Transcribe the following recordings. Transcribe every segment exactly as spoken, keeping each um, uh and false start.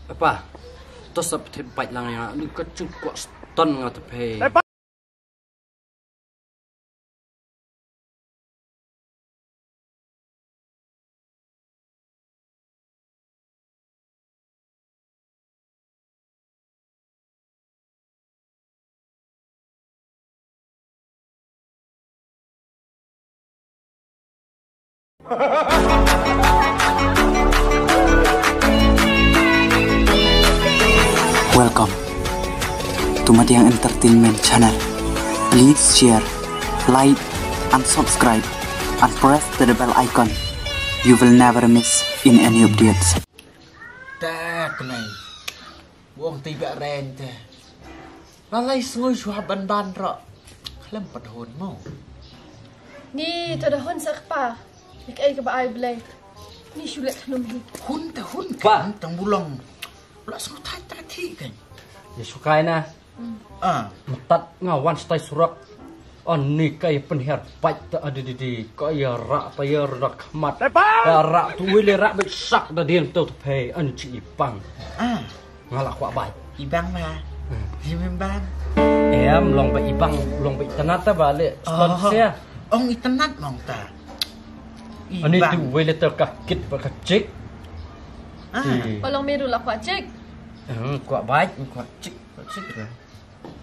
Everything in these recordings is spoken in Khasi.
Apa, to sa pynthit bike lang ïa nga, ni ka jingkwah stun nga te phi. Welcome to Madiang Entertainment Channel. Please share, like, and subscribe, and press the bell icon. You will never miss in any updates. Te kmai. Wong ti ba ren te. Lalai sngui shuwa ban ban ro. Khlem pat hun mo. Ni to da hun sa kpa. Ni kaei kaba ai Blei. Ni shu leh thnum hi. Hun te hun. Pa. Kan tang bulong. La sngui thai ta thi kan. Ya sukai na. Ah. Mtat nga wan stai surak. Ani kai pynhiar bike ta adi di di kai rah ta ya rak mat. Ka rah tu wile rah bit sak da dien tu tu phe an chi ipang. Ah. Nga la kwah bike. Ibang ma. Hmm. Jimim bang. Em long ba ibang long ba itanat ta ba le. Oh. Sponsor. Ong itanat mong ta. Ani tu wile ta ka kit ba ka chik. Ah. Ti. Ba long meru la kwah chik. Hmm, kwah bike, kwah chik, kwah chik.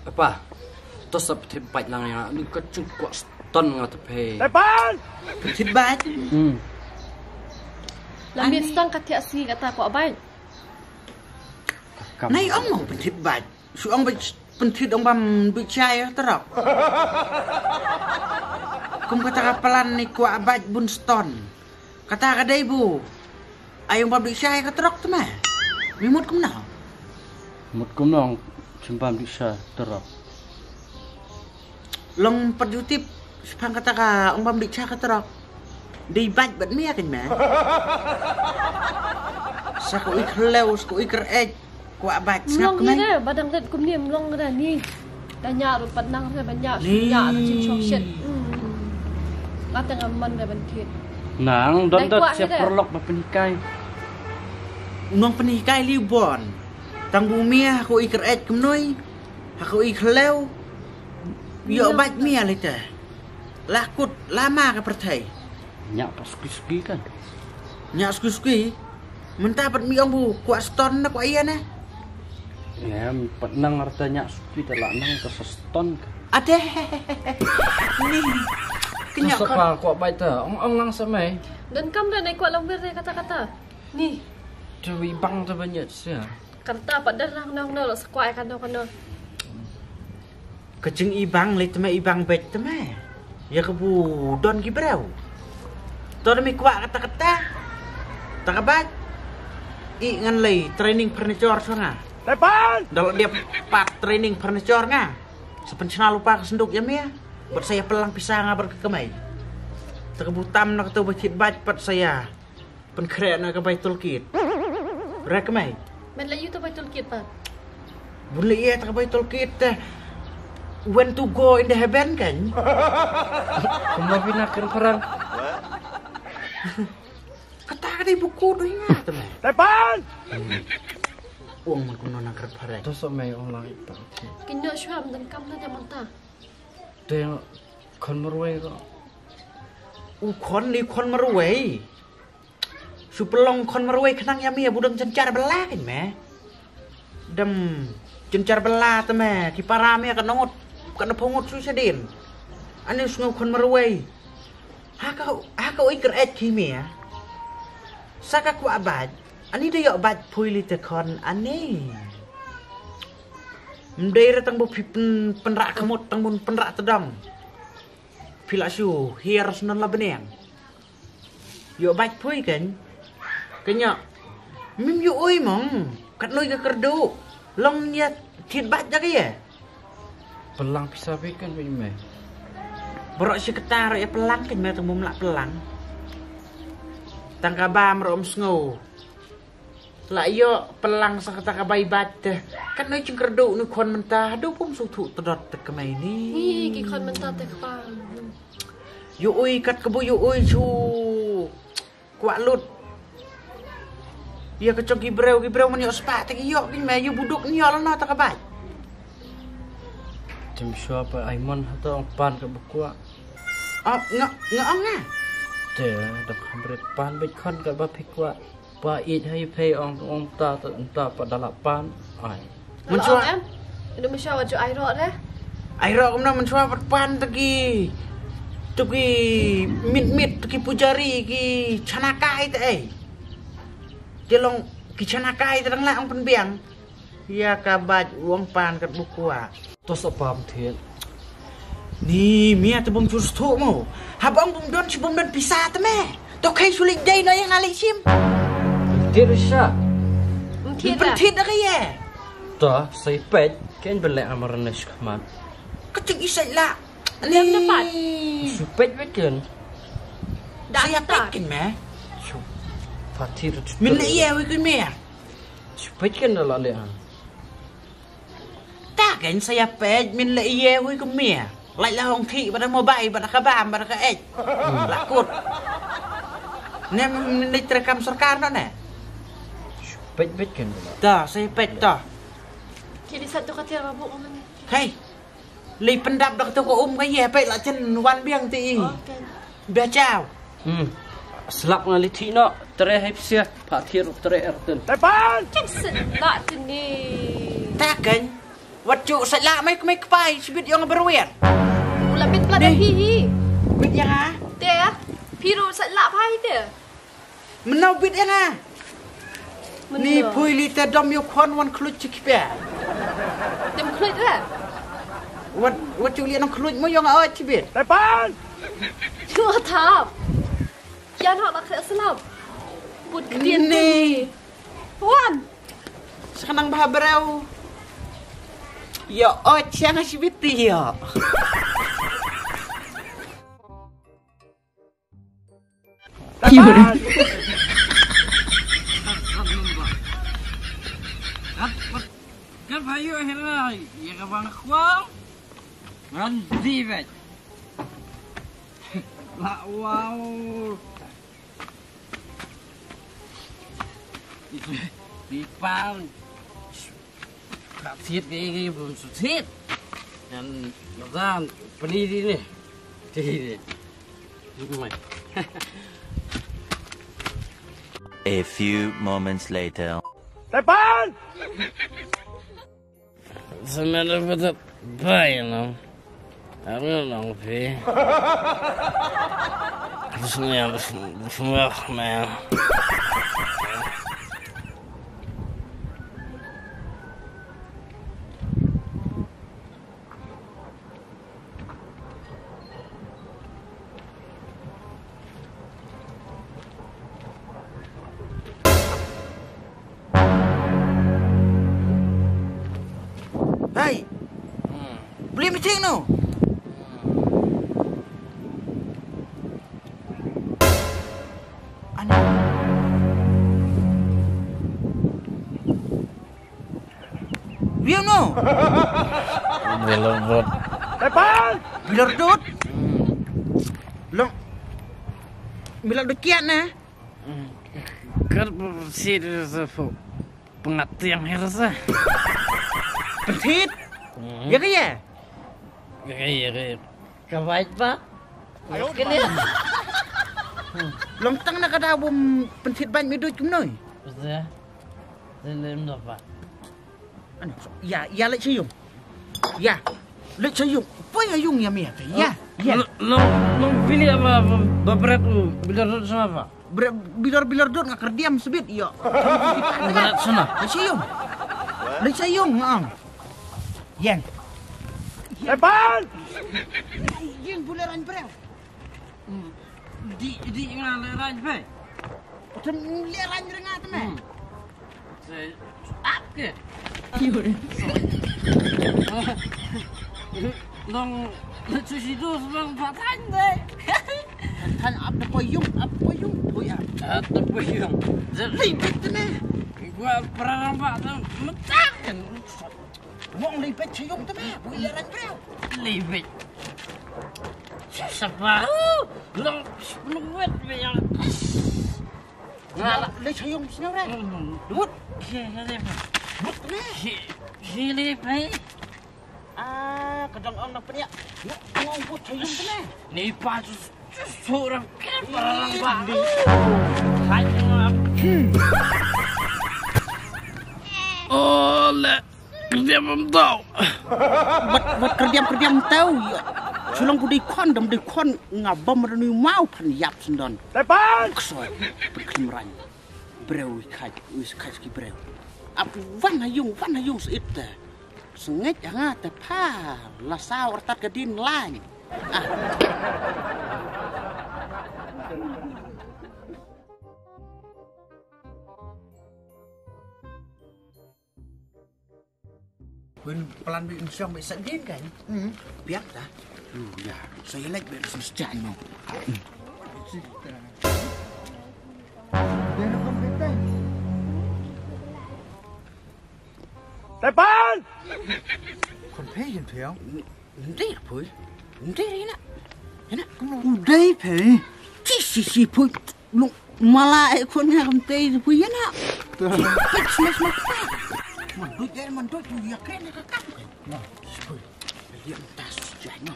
Apa, to sa pynthit bike lang ïa nga, ni ka jingkwah stun nga te phi. Pynthit bike? Hmm. La miet stang ka thiah si kata kwah bike. Nai ong mo pynthit bike. Shu ong bike pynthit ong bam bike chai ka trok. Kum kata ka plan ni kwah bike bun stun. Kata ka dei bu. Ai ong bam dih shai ka trok te ma. Mi mut kumno? Mut kumno ong bam dih shai trok. Long pat ju tip, sepang kata ka ong bam dih shai ka trok. Dei bad bad mi akan ma. Sa ko ik hleu, sa ko ik rech. Kwah bad sngap. Mlong kmai. Ira, badang ret kumni mlong ira ni. Da nya ruh pat nang ira ban nya, ni. Nya ruh jin chok shet. Hmm. Kata nga man ira ban thit. Nang don dot siap perlok ba pynhikai. Nong pynhikai liu bon. Tang bu mia ha ko i kyreit kumnoi. Ha ko i khleu. Yo bad mia lite. Lah kut lama ka pyrthei. Nya pat suki-suki kan. Nya suki-suki. Mynta pat mi ong bu kwah stun na kwah ïa na. Em, pat nang arta nya suki ta lah nang ka sa stun ka. Ade. Ni. Kenya ka kwah bai ta. Ong ong nang sa mai. Dan kam da nai kwah lamber dei kata-kata. Ni. Tu wi bang ta banyak sia. Kata pat da nang nang nang lo sa kwah ka nang ka nang. Ka jing ibang lei teme ibang bek teme. Ya ka bu don ki breu. To demi kwah kata kata. Ta ka bek. I ngan lei training furniture so nga. Tepan. Dal dia pat training furniture nga. Sa pynchna lupa ka senduk ya mia. Bad saya pelang pisa nga bad ka kemai. Ta ka bu tam na ka tu ba chit bad pat saya. Pynkhreh na ka bai toolkit. Rek mai. Men la yu ta bai toolkit pa. Bun la ïa ta ka bai toolkit te. When to go in the heaven kan. Kumno bina kren parang. Kata ka dei buku tu ingat te mai. Tepan. Uang man kumno nang kren parang. To so mai uang lang ita. Kino shwa men kam na da manta. Te khon marwei ko. U khon ni khon marwei. Su pelong khon marwei khnang ya mi ya budang jenchar bela kan me. Dem jenchar bela te me ki para me ka nongot ka na phongot su sedin. Ani sngew khon marwei. Ha ka ha ka oi kret ki me. Sa ka kwah bad. Ani da yok bad pui li te khon ani. Mdei re tang bu phi pen penrak kemut tang bun penrak tedam. Phi la shu hiar snon la bneng. Yo baj phui kan. Kenya. Mim yu ui mong. Kat nui ka kerdu. Long nya thit baj da kaya. Pelang pisa phi kan phi me. Borok si ketar ya pelang kan me tang bum lak pelang. Tang ka bam rom sngew. La ïoh pelang sa kata ka bai bat te. Kan noi jingkyrduh nu khon mynta hadu pum su thu tdot te kmai ni. Ni ki khon mynta te kpa. Yu ui kat kbu yu ui su. Kwah lut. Ïa ka jong ki briew, ki briew man ïoh spah te ki ïoh, ki me ïa buduk ni ïoh lano ta ka bait. Jam shuwa pa Aimon hato ong pan ka bukwa. Ah, nga nga ong nga. Te da khamret pan bit khon ka ba phikwa. Pa it hai phe ong ong ta ta ta pa dala pan. Ai. Mun shuwa em. Ina mun shuwa wat ju ai ro re. Ai ro kumna mun shuwa pat pan ta ki. Tu ki mit mit tu ki pujari ki chana kai te ai. Te long ki chana kai te dang la ong pynbiang. Ïa ka bait wang pan kat bukwa. To sa pam thiet. Ni mia te bom chur sthu mo. Haba ong bom don shi bom don pisa te me. To khai sulik dei no yang alik sim. Thiet sha. Mungkin Pynthit da ka ye. To sai pet ken bele amar nesh khmat. Ka ting isai la. Lem dapat. Su pet pet ken. Saya pet ken me. Su. Fatir. Min le ye wi ken me. Su pet ken da la le. Ta ken saya pet min le ye wi ken me. Lai la hong thi bada mobile bada ka bam bada ka ek. La kut. Ne min le terekam sorkar no ne. Su pet pet ken da la. Ta saya pet ta. Kini satu kata babu ngam. Hai. Lei pyndap da kato ka um ka ye peit la chen wan biang te i. Bia chau. Hmm. Slap nga lei thik noh tre hai psia pha thiar tre er ten. Tepan. Chen sen la teni. Ta ken. Wat chu sa la mai kmai kpai sibit yong berwer. Ula bit pla da hi hi. Bit yang ah. Te. Piru sa la pai te. Mynno bit ïa nga. Ni phui li te dom ïa khon wan khluit chi kpia. Dem khluit re. Wat wat chu li nang khluit mo ïa nga oi chi bit. Tepan. Chu thap. Ïa no la kre slap. Put kdien ni. Wan. Sekanang bah brau. Ïa oi chi nga chi bit ti ïa. Kan phayu hera ya ka bang khwa. Ngan di vet. La wow. Di pang. Ka thied ka ïa ka bun su thied. Ngan ngan pani di ni. Di ni. A few moments later. Tepan! Semana betul baik no. Aku nang pi. Terus ni yang semua man. Hey! Beli meeting no. Ani. View no. Bilor dot. Tepan. Bilor dot. Long. Bilor dot kiat na. Kar sir sa fo. Pengat yang hir sa. Pentit. Ya ke ya. Ya ke ya ke. Ka bait ba? Ayo, kene. Long tang na ka da bum pentit bait mi duit kumnoi. Sa. Sa lem da ba. Ano, ya, ya lek sayung. Ya. Lek sayung. Poi ayung ya mi ya. Ya. Ya. Long long pili apa ba bret u bila rut sama apa? Bilor bilor dot nga kerdiam sebit ïa. Berat sana. Leit sa ïung. Leit sa ïung nga ong. Ïeng. Epan. Ïeng bule rang breng. Di di nga le rang pe. Tem le rang breng nga teme. Ap ke. Long le chu shi du long pa tan de. Tan ap de poi yung, ap poi yung, poi ap. Ap de poi yung. Lei bet ne. Gua perang ba de metak kan. Wong lei bet yung teme, poi le rang breu. Lei bet. Sapa? Long penuh wet be yang. Nga la le chayong sñiaw re. Dut. Hi hi le. Dut le. Hi hi le pai. Ah, ka dang ong na pria. Ngong but chayong ne. Ni pa su su ram ke pa ram ba. Hai ngam. Ole. Kyrdiam bam tau. Wat wat kyrdiam kyrdiam tau ya. Chulang ku dei khon dam dei khon nga bam ranu mau phan yap sendon. Tepan. Ksoi. Peklim rang. Breu ikhaj uis khaj ki breu. Ap van hayung van hayung seit te. Sengej anga te pha la sau artat ka din lain. Ah. Hun plan bi insong bi sa din kan. Hmm. Biak ta. Lu ya. Sa yelek bi sa sejak no. Tepan. Kon phe yin phe. Ndei pui. Ndei ri na. Ina. Ndei phe. Ti si si pui. Lu mala e kon ha kam tei pui ina. Ti pik smash ma. Man doi ya man doi tu ya kren ka kam. Na. Pui. Ya tas ya na.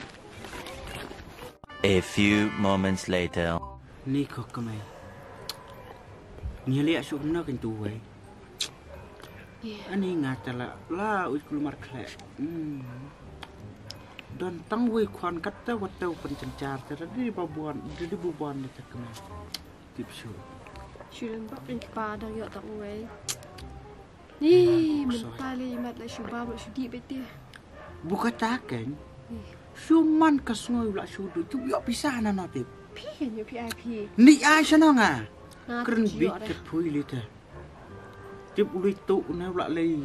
A few moments later. Ni ko kmai. Ni liak suk na kan tu wei. Ani nga ta la la u kulmar khle. Hmm. Don tang wei khon kat ta wat ta u pynchynchar ta di ba buan di di bu buan ni ta kmai. Tip shu. Shu lem bak in pa dang yok tang wei. Ni mynta le imat la shu bam la shu di bete. Bu kata kan. Shu man ka sngow la shu du tu yok pisa na no tip. Phi kan yok phi ai phi. Ni ai sha no nga. Kren bit ka phui li ta. Tip uli tu na la lei.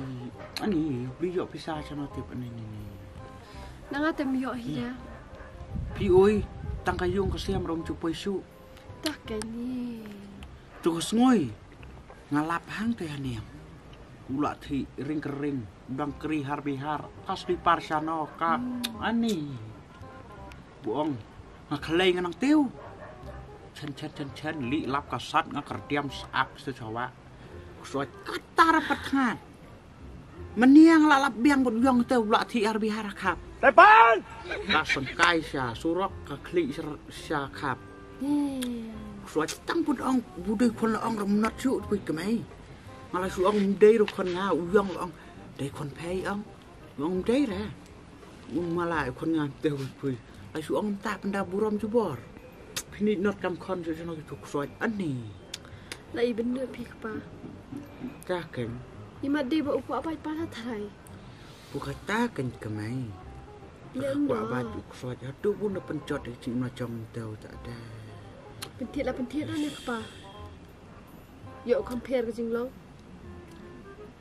Ani uli yok pisa sha no tip ani ni ni. Na nga tem yok hi ya. Phi oi tang ka yung ka siam rom chu poi shu. Tak ka ni. Tu ka sngoy. Nga lap hang te haniang. U la thi ring kering, dang kri har bihar, kas bi par shano ka ani. Buong, nga khlei nga nang tiu. Chen chen chen chen li lap ka sat nga kerdiam sak se chawa. Ksoi katar pat ngat. Meniang la lap biang bud yong te u la thi ar bihar khap. Tepan! Ka sengkai sha surok ka khli sha khap. Sua tang pun ong budai khon la ong ram not shu pui kemai. Nga la shu ong dei ru khon nga u yong la ong dei khon phei ong. Ong dei re. Ung mala khon nga te pui. La shu ong ta penda burom jubor. Phini not kam khon shu shu no ki tuk soi ani. La i ben phi kpa. Ka ken. I mat dei ba u kwah bai pa la thrai. Bu kata kan kemai. Lem kwah ba tu ksoi ha tu bu na penchot i ching ma chong teu ta da. Pentit la pentit la ne kpa. Yo compare ka jinglong.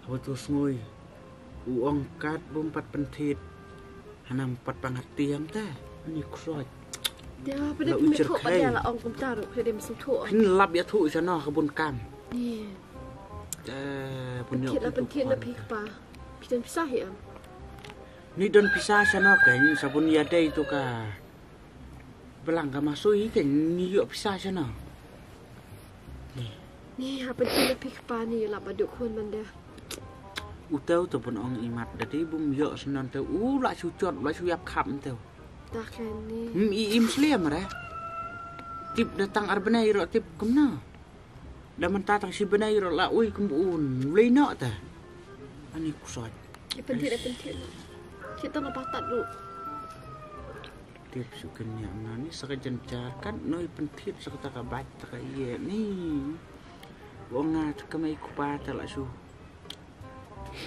Haba tu sngui. U ong kat bum pat pentit. Hanam pat pangat tiang ta. Ni ksoi. Dia pada tu me thok pada la ong kumta ru kede mesum thok. Hin lap ya thok sana ka bun kam. Ni. Eh, pentit la pentit la phi kpa. Phi don pisa hi am. Ni don pisa sha no ka ni sabun ya dei tu ka. Belang ka masui ka ni yo pisa sha no. Ni. Ni ha pentit la phi kpa ni la ba duk hun manda. Utau tu pun ong imat dati bum yo senon tu u la shu chot la shu yap khap tu. Ta ka ni. Hmm, i im sliam re. Tip datang ar benai ro tip kumna. Da mynta tang shi bnai ruh la ui kum un. Lei noh ta. Ani kusot. Ai pentit, ai pentit. Kita na patat ruh. Tip shu kynniah na ni sa ka jynjar kan noi pentit sa kata ka bait ta ka ïa ni. Wong nga ta ka mei kupa ta la shu.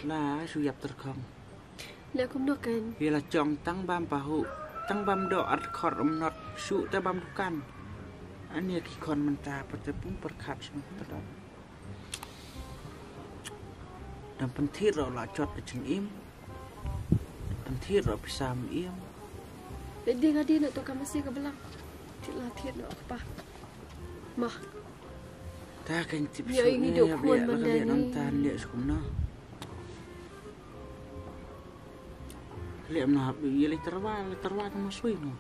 La shu ïap terkhong. Leh kumno kan? Hi la jong tang bam pahu, tang bam doh ar khor um not shu te bam dukan. Ani ki khon mynta pa te pum pyrkhat sma pa dam. Dam penthir ro la jot ka jingim. Penthir ro pisa im. Leh ding adi na to ka masi ka belang. Thit la thit no ka pa. Mah. Ta kan tip. Ïa shu ngi dok khon ban dani. Nang tan leh shu kumno. Leh mna hap ïa leh terwa, leh terwa tang masui no.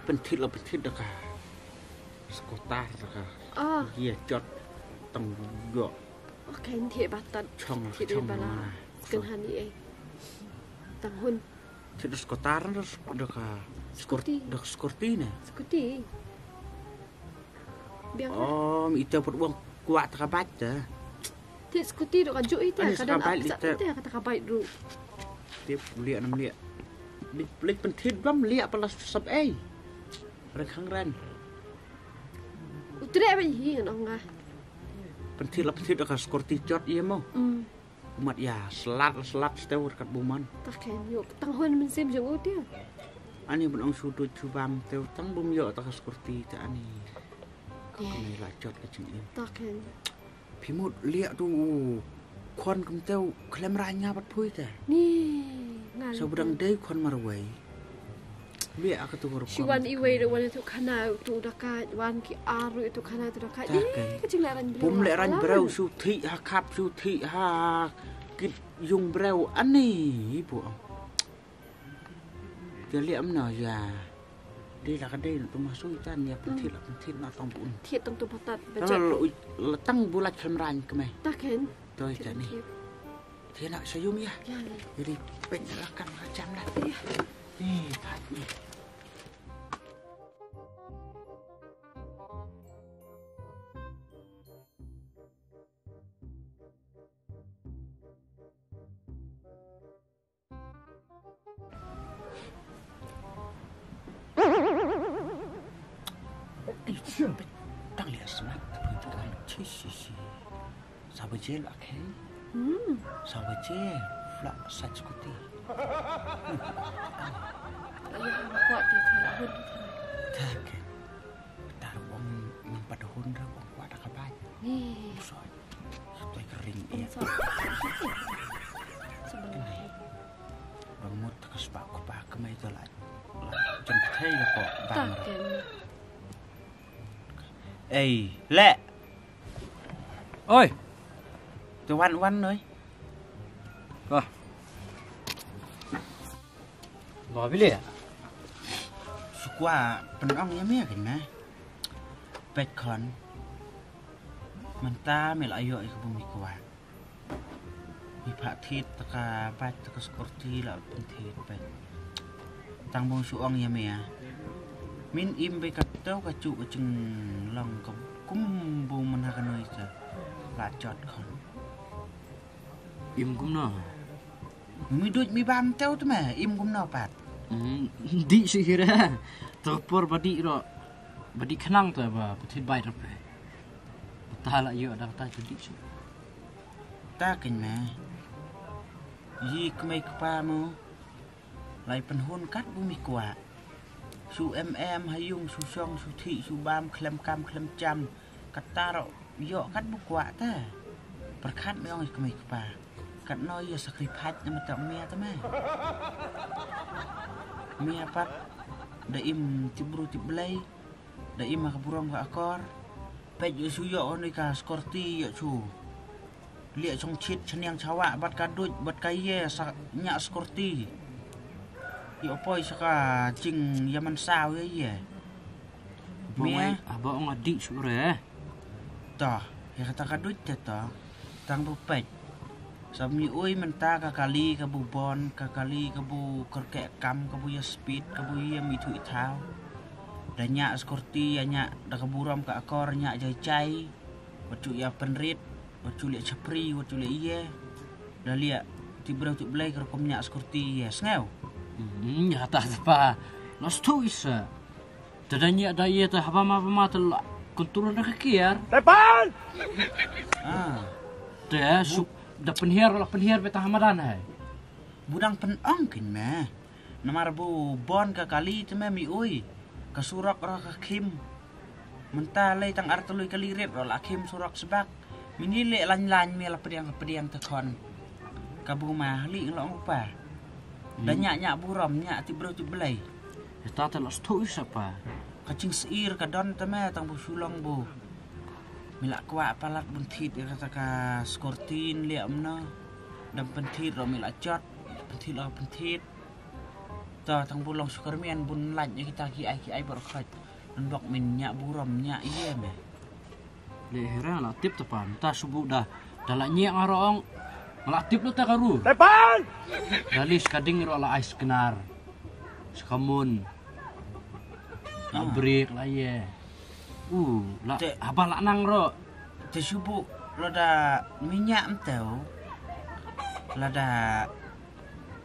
Penthit la penthit da ka. Skotar ka. Ah. Ye jot tang yo. Okay, nthi batat. Chong, nthi chong bala. Sken hani eh. Tang hun. Thi da skotar da ka. Scooty. Da scooty ne. Scooty. Biang. Oh, ita put wang kuat ka bat da. Thi scooty da ka ju ita. Ani ka dan saka bike ap ita. Ita ka ta ka bike ru. Tip liak nam liak. Blik penthit bam liak palas sab ei. Rek hang ran. Utre ba hi ngan ong nga. Penthit la penthit ka skorti jot ye mo. Mm. Umat ya selat selat stewar kat buman. Taken yo tang hon men sim jeng utia. Ani ben ong sudut subam teu tang bum yo ta ka skorti ta ani. Kau kena la jot ka jeng in. Taken. Pimut liak tu khon kem teu klem ranya bat pui ta. Ni ngal. Sa budang dei khon marwei. Liak ka tu. Shi wan iwei de wan tu khana tu dakat wan ki aru tu khana tu dakat. Taken. Ih ka jing la ran breu. Bum le ran breu su thi ha kap su thi ha kit yung breu ani bu. Te liam na ya. Dei la ka dei na tu masui tan ya penthit la penthit na tong bun. Thiet tong tu patat. Tang bejat. La tang bulat kham rang kemai. Taken. Toi tani. Thiet. Te na sayum ya. Ya, ya. Jadi peng la kan macam la. Ya. Ni pat ni. Tang liya smat, tang chi chi chi. Sa baje la khei. Hmm. Sa baje fla sa chukuti. Ayo, kuat dia, kuat dia. Taken. Tar wang nang pat hun ra wang kwah da ka bai. Ni. Soi. Soi ka ring eh. Sebenarnya. Bang mut ka spa ku pa ka mai to la. Jeng thei la ko bang. Taken. Ei, le. Oi. Tu wan wan noi. Wah. Lo bile. Sukwa penong ya me kan na. Pet kon. Menta mel ayo ik bumi kwa. Mi pha thit taka bat taka skorti la penthit pet. Tang bong su ong ya me ya. Min im be ka tau ka chu ka ching long ka kum bong mana ka noi ta. La jot kon. Im kumno? Mi duj mi bam teu tu me, im kumno pat. Hmm, di si hira. To por badi ro. Badi khnang tu ba, putih bai ro pe. Ta la yo da ta tu di si. Taken me. Yi kmai kpa mo. Lai penhun kat bumi kwa. Su em em hayung su song su thi su bam klem kam klem cham. Kata ro yo kat bu kwa ta. Perkhat me ong kmai kpa. Kat no yo sacrifice na mata mia ta me. Mia pat da im tibru tiblei. Da im ka burom ka akor. Pet yo su yo oni ka skorti yo su. Liak chong chit chaniang chawa bat ka duj bat ka ye sa nya skorti. Yo poi sa ka ching yaman saw ye ye. Bong ai aba ong adik su re. To, ya kata ka duj te to. Tang bu pet. Sab mi ui menta ka kali ka bu bon ka kali ka bu kerke kam ka bu ya speed ka bu ya mi thui thau. Da nya skorti ya nya da ka burom ka akor nya jai jai. Wat chu ya penrit, wat chu liak chapri, wat chu liak iye. Da liak ti breu ti blei ka rukom nya skorti iye. Sngeu. Hmm, ya ta pa. Nas tu isa. Te da nya da iye te haba ma ba ma te la kontrol da ka kiar. Tepan! Ah. Te su da penhiar la penhiar beta hamadan hai. Budang penong kin me. Namar bu bon ka kali te me mi ui. Ka surok ra ka khim. Menta lei tang ar telui kali rit ro la khim surok sebak. Mini le lain lain me la pediang pediang te kon. Ka bu ma li ngelong upa. Da nya nya burom nya ti breu ti blei. Ya ta te la stu isa pa. Ka ching seir ka don te me tang bu sulong bu. Mi la kwah palat bun thit ya kata ka skortin liak mena. Dam penthit ro mi la chot, penthit ro penthit. Ta tang bu long sukar mian bun lait ya kita ki ai ki ai bor khot. Bok min ñiah burom ñiah ïa me. Le hera la tip ta pan ta subu da. Da la ñiah nga rong. Nga la tip lu ta karu. Tepan! Da li skading ro la ai sknar. Skamun. La Ah. break la ye. U la Te- haba la nang ro. Te subu lada minyak mtau. Lada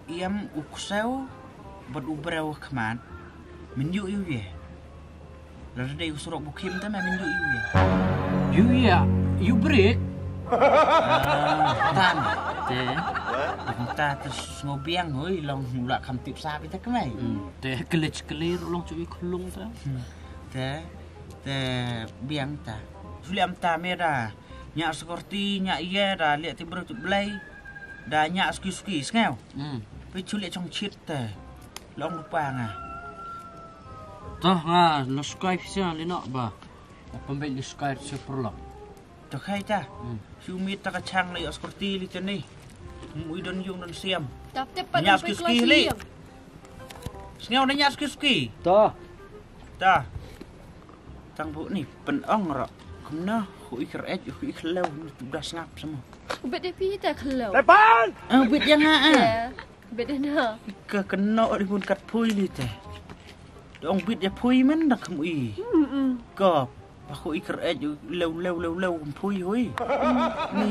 iam u ksew bad u breu khmat. Min yu yu ye. Lada dei u surok bukim ta me min yu yu ye. Yu ye, yu break. Ah, tan. Te. Ta ta sngo biang hoi long la kam tip sa pi ta kemai. Hmm, te kelich kelir long chu i khulung ta. Hmm. Te te biang ta. Suliam ta me da. Ñiah sekurti, ñiah ïa da liah ti brut blai. Da ñiah suki suki sngew. Hmm. Pi chu liah chong chit te. Long lupa nga. Toh nga no skai fisa li no ba. Apa mbet li skai se perlok. Toh khai ta. Hmm. Siu mit ta ka chang li sekurti li te ni. Mui don yung don siam. Tap tep pa Ñiah suki suki li. Sngew na ñiah suki suki. Toh. Ta. Tang bu ni pen ong ro. Kumna hu ik rech hu ik lew ni tu das ngap sama. Ubet de pi te khlew. Tepan! Ah, ubet yang ah. Ya, ubet de na. Ke keno di bun kat pui li te. Dong bit ya pui men dak kem ui. Mm. Ko. Aku ik rech lew lew lew lew kem pui hui. Ni.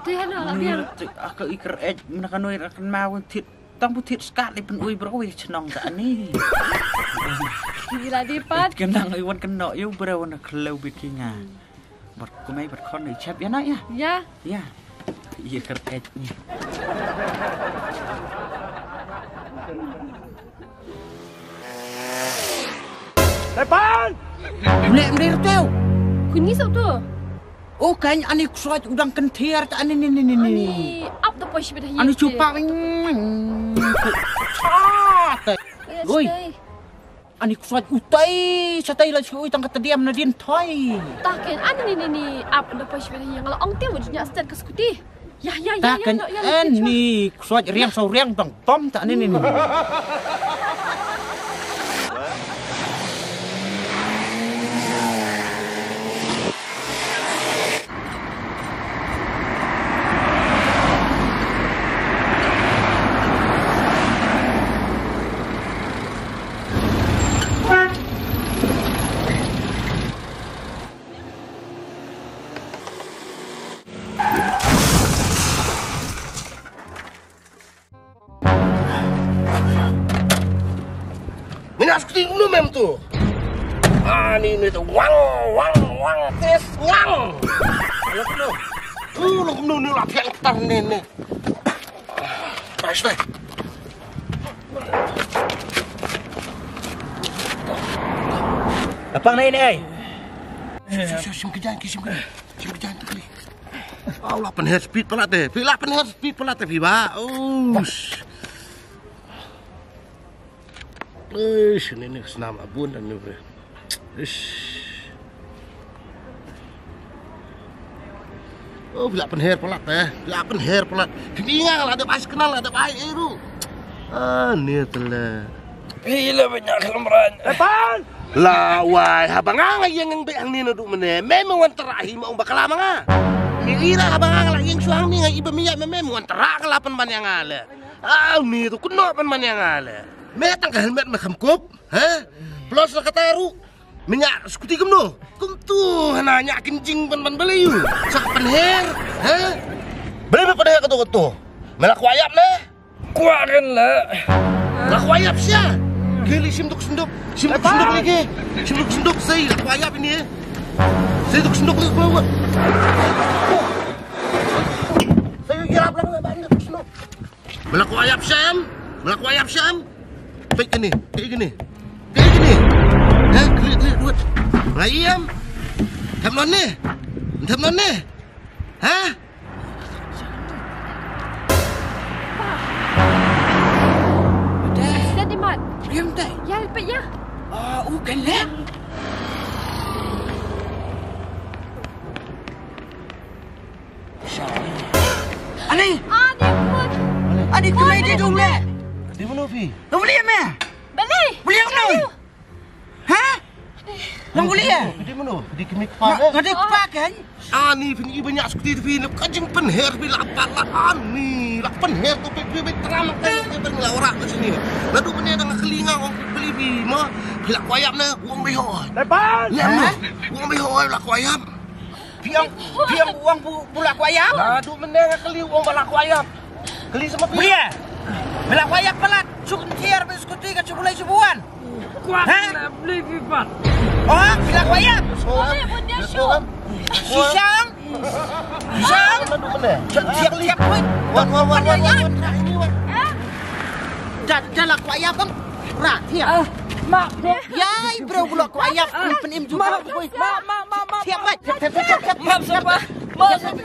Te hana la biang. Aku ik rech men ka noi rak mau tit. Tang putit skat li pen ui bro ui chnong ta ni. Gila di pat. Kenang ui wan keno yu bro na khlew bit ki nga. Bad kumai bad khon ui chep ya na ya. Ya. Ya. Ye ker et ni. Tepan! Nek mder teu. Kuni sok tu. Oh, kan ani ksoj udang kenthiar ta ani ni ni ni ni. Ani ap da poi shibit. Ani chupa. Oi. Ani ksoj utai satai la shu tang kata diam na din thoi. Ta ken ani ni ni ni ap da poi shibit yang la ong te wujnya stet ka skuti. Ya ya ya. Ta kan ani ksoj riang sau riang bang tom ta ani ni ni. Mina skuti unu mem tu. Ani ni tu wang wang wang tes ngang. Lo kumno. Tu lo kumno ni la piang tar ni ni. Pas dai. Apang nai ni ai. Sim sim sim kejan ki sim kejan. Sim kejan kali. Au la penher speed pala te. Pi la penher speed pala te pi ba. Us. Eish, ini ni senam abun dan ni bre. Eish. Oh, pi la penher pala te. Pi la penher pala. Pi inga la dep ais kenal la dep ai eru. Ah, ni tele. Pi la banyak kelemran. Epan. La wai haba nga nga ïeng ngang beh hangne naduh mynne me me wan tera hi ma ong bakla ma nga. Me ira haba nga nga la ïeng shuwa hangne nga iba me ïa me me wan tera ka la pynban ïa nga le. Aw ni tu kynnoh pynban ïa nga le. Me tang ka helmet me kham kup ha. Plus la kata ruh me ñiah skuti kumno. Kumtu hana ñiah kynjing pynban balei yu. Sa ka pynher ha. Balei me pynher kato kato. Me la kwah ïap me. Kwah kan la. La kwah ïap sia. Ke li sim duk senduk. Sim duk senduk lagi. Sim duk senduk sei la kwah ïap ini. Sei duk senduk lagi kwah. Sei ïap lang ba duk senduk. Me la kwah ïap sia em. Me la kwah ïap sia em. Pek ini, pek ini. Pek ini. Ha, klik klik duit. Ngai em. Tham non ni. Tham non ni. Ha? Accident di mat. Riam tai. Ya, lipit ya. Ah, u kan le. Ani. Ani pun. Ani kemai di dong le. Di mana pi? Dong le me. Beli. Beli apa? Ayo. Ha? Nang uli ya? Phi dei mano? Phi dei kmie kpa? Nga dei kpa kan? Ani phin i banya skuti phi ne ka jingpynher phi la pat la ani la pynher tu phi phi tram ka phi phi la ora ka sini. Naduh mynne dang kali nga ong phi phi ma phi la kwah ïap ne ong bihoi. Lepas. Ya ma ong bihoi la kwah ïap. Phi ong phi ong ong bu bu la kwah ïap. Naduh mynne nga kali ong ba la kwah ïap. Kali sama phi. Bria. Ba la kwah ïap palat. Chuk thiar ba skuti ka chuk bulai chubuan. Kwah. Ha? La beli phi pat. Oh, phi la kwah ïap. Shisang. Shisang. Naduh mynne. Thiap thiap thiap. Wan wan wan wan. Ini wan. Da da la kwah ïap bang. Ra thiap. Mak. Yai bro bulok kwah ïap ni pynim juga. Mak mak mak mak. Thiap mak. Thiap thiap thiap thiap. Mak sapa? Mak sapa?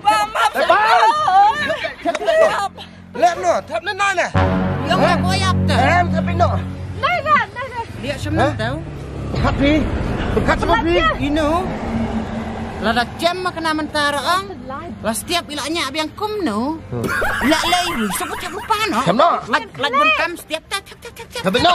Mak mak sapa? Lep no, thap na na na. Yang la kwah ïap ta. Em thap no. Nai ga, nai ga. Dia semua tahu. Thap pi. Bekat sama pi. Ino. Lada jem ma kena mentara ang. La setiap ila nya biang kum no. La lei ru sebut thap lupa no. Thap no. Lak lak bun kam setiap tak tak tak tak tak. Thap no.